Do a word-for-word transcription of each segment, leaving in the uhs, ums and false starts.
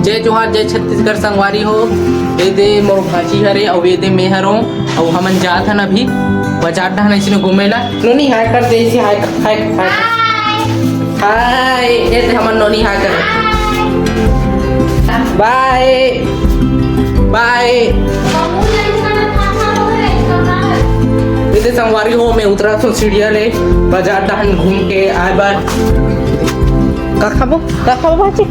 जय जोहार, जय छत्तीसगढ़ संगवारी हो। ये दे मोर भांची हरे, अउ ये दे मैं हरों, अउ हमन जात हन अभी बाजार डहन अइसने घूमे ला। नोनी, हाय कर दे, इसे हाय कर, हाय कर, हाय कर। हाय, ये दे हमर नोनी हाय कर। बाय, बाय। ये दे संगवारी हो, मैं उतरत हों सीढ़िया ले, बाजार डहन घूम के आए बर। का खाबो? का खाबो भांची?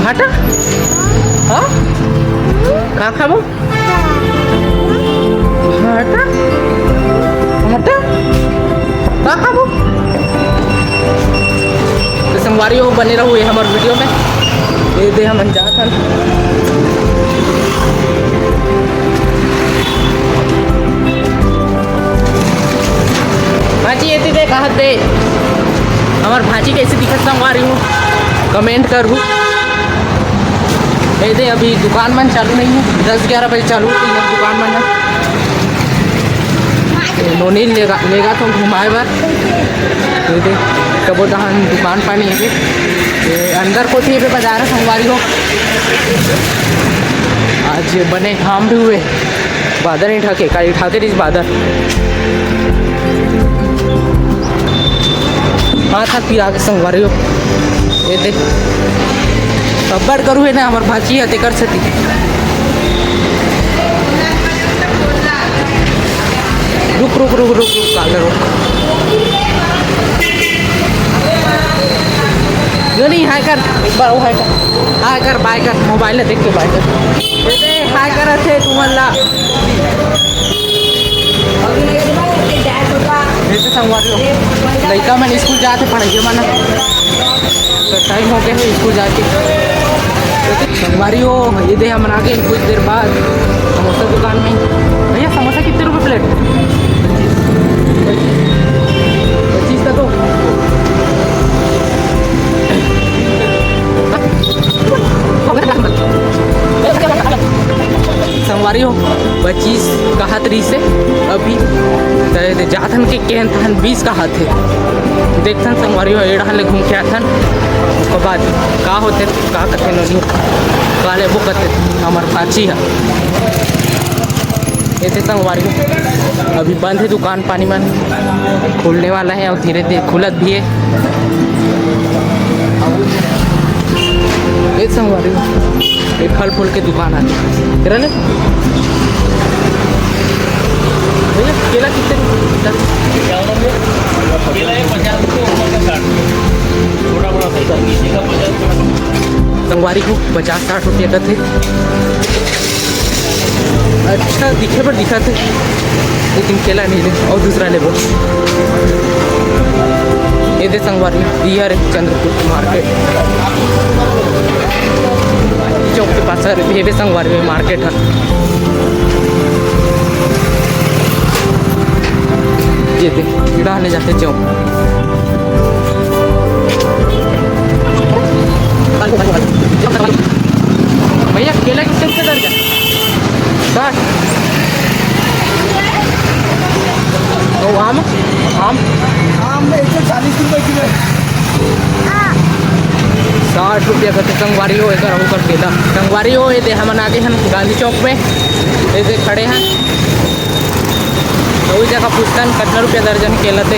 भाटा। भाटा? हाँ? का खाबो? भाटा? भाटा? का खाबो? तो संगवारी हो, बने रहो ये हमर वीडियो में। ये दे हमन जात हन। भांची, एती दे, कहत दे। हमर भांची कइसे दिखत संगवारी हो, comment करहू। ये दे, अभी दुकान मन चालू नहीं है, दस ग्यारह बजे चालू होती है दुकान मन ह। नोनी लेगा, लेगा तो घुमाए बर। ये दे, सबो डहन दुकान पानी है। ये अंदर कोती ये बाजार है संगवारी हो। आज बने घाम भी हुए। बादर नहीं ठाके, काली ठाके रहिस बादर। हाँ, था पिरा के संगवारी हो। ये दे। अब्बड़ गरू हे ना, हमर भांची हे, तेकर सेती। रुक, रुक, रुक, रुक, रुक, काले रुक। यो नहीं, हाय कर, एक बार वो हाय कर। हाय कर, बाय कर, मोबाइल ला देख के बाय कर। ये दे, हाय करत हे तुमन ला। ये तो संगवारी हो, लइका मन स्कूल जात हे, पढ़इया मन। तो टाइम हो गया है स्कूल जाके। संगवारी हो, ये दे हमन आ गए कुछ देर बाद समोसा दुकान में। भैया, समोसा कितने रुपए प्लेट? पच्चीस का दो। संगवारी हो, पच्चीस कहत रहिसे अभी, त जात हन के केहन तहन बीस कहत हे। देखथन संगवारी हो, ए डहन ले घूम के आथन, ओकर बाद का होथे, का कथे नोनी, का लेबो कथे हमर भांची ह। एते संगवारी हो, अभी बंद हे दुकान पानी मन, खुलने वाला है और धीरे धीरे खुलत भी है। ए संगवारी हो, ये फल फूल के दुकान आथे। तेरा ले? भैया, केला कितने रुपए? केला है पचास रुपये, ऊपर का साठ रुपये। छोटा बड़ा साइज है, नीचे का पचास रुपये। संगवारी हो, पचास साठ रुपया का थे। अच्छा दिखे बर दिखा थे, लेकिन केला नहीं ले, और दूसरा लेबो। ये दे संगवारी, ये हरे चंद्रपुर मार्केट, चौक के पास हरे, ये दे संगवारी मार्केट है। ये दे, इड़ा ले जाते चौक। भैया, केला कितने रुपये दर्जन? साठ। तो आम, आम? आम एक सौ चालीस रुपये किलो है। साठ रुपया का तो संगवारी हो, एकर ओकर केला। संगवारी हो, ये दे हमन आगे हन गांधी चौक में, ये दे खड़े हैं। तो वही जगह पूछतन कतना रुपया दर्जन केला ते।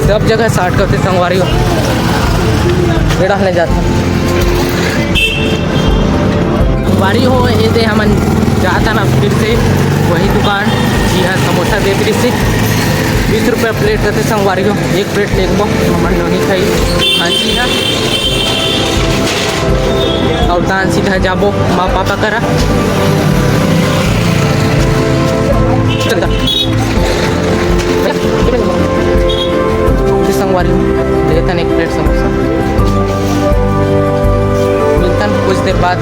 सब जगह साठ करते संगवारी हो। बेड़ा ले जाता। संगवारी हो, ये दे हमन जाता ना फिर से वही दुकान, जी हाँ, समोसा दे फिर से बीस रुपया प्लेट करते संगवारी हो। एक प्लेट लेबो, हमन नोनी खाई। हाँ जी हाँ। अउ तान सीधा जाबो माँ पापा करा। चल दा। संगवारी, लेतन एक प्लेट समोसा। मिलतन कुछ देर बाद।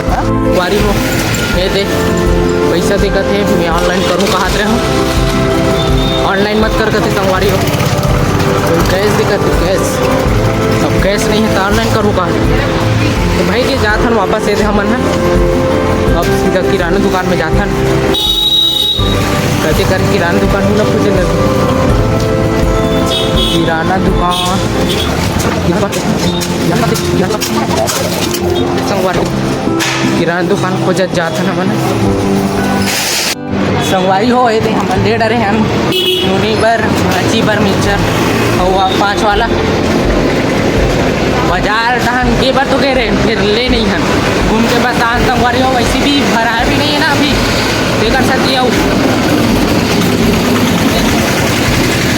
संगवारी हो, ये दे, पैसा दिखत हे, मैं online करूँ कहत रहे हूँ। Online मत कर कथे संगवारी हो, cash दिखत हे, cash। अब cash नहीं है तो online करूँ कहत। तो भाई जी जात हन वापस, ये दे हमन ह अब सीधा किराना दुकान में जात हन। तेकर किराना दुकान हूँ ना खोजे लगे। किराना दुकान, संगवारी, किराना दुकान खोजत जात हन हमन। संगवारी हो, ये दे हमन ले डरे हन नूनी बर, भांची बर मिक्सचर, अउ आ पाँच वाला। बाजार डहन के बर तो गे रहे, फिर ले नहीं हन। घूम के बस आन संगवारी हो, वैसे भी भराए भी नहीं है ना अभी, तेकर सेती अउ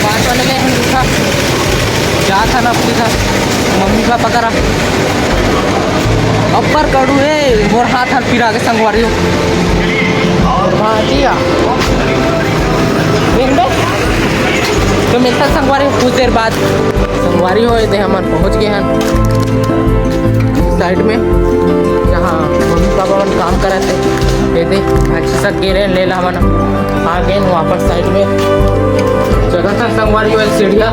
पाँच वाले ले हन जूठा। जात हन अपनी घर, मम्मी पापा करा। अब्बर कड़ू हे, मोर हाथ हर पिरा के संगवारी हो। भांचिया। मिलबे? तो मिलता संगवारी कुछ देर बाद। संगवारी हो, ये दे हमन पहुंच गए हैं साइड में, जहाँ मम्मी पापा मन काम करत हे। ये दे, अच्छा सा गिरे ले ला हमन आ गए हैं वापस साइड में। जगह था संगवारी हो, एक सीढ़िया।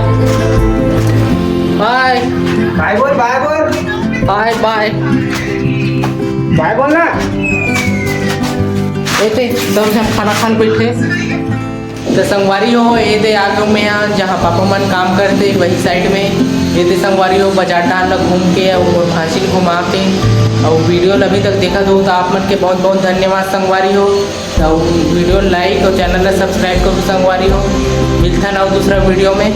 बाय। बाय बोल, बाय बोल। बाय बाय। बाय बोल ना। ये दे, सब झन खाना खान बैठे। तो संगवारी हो, ये दे आ गए मैं यहाँ, जहाँ पापा मन काम करते, वही साइड में। ये दे संगवारी हो, बाजार डहन ला घूम के अउ मोर भांची ल घुमा के, अउ वीडियो ल अभी तक देखत हो तो आप मन के बहुत बहुत धन्यवाद संगवारी हो। तो वीडियो like अउ चैनल ला सब्सक्राइब करो संगवारी हो। मिलथन अउ दूसरा वीडियो में।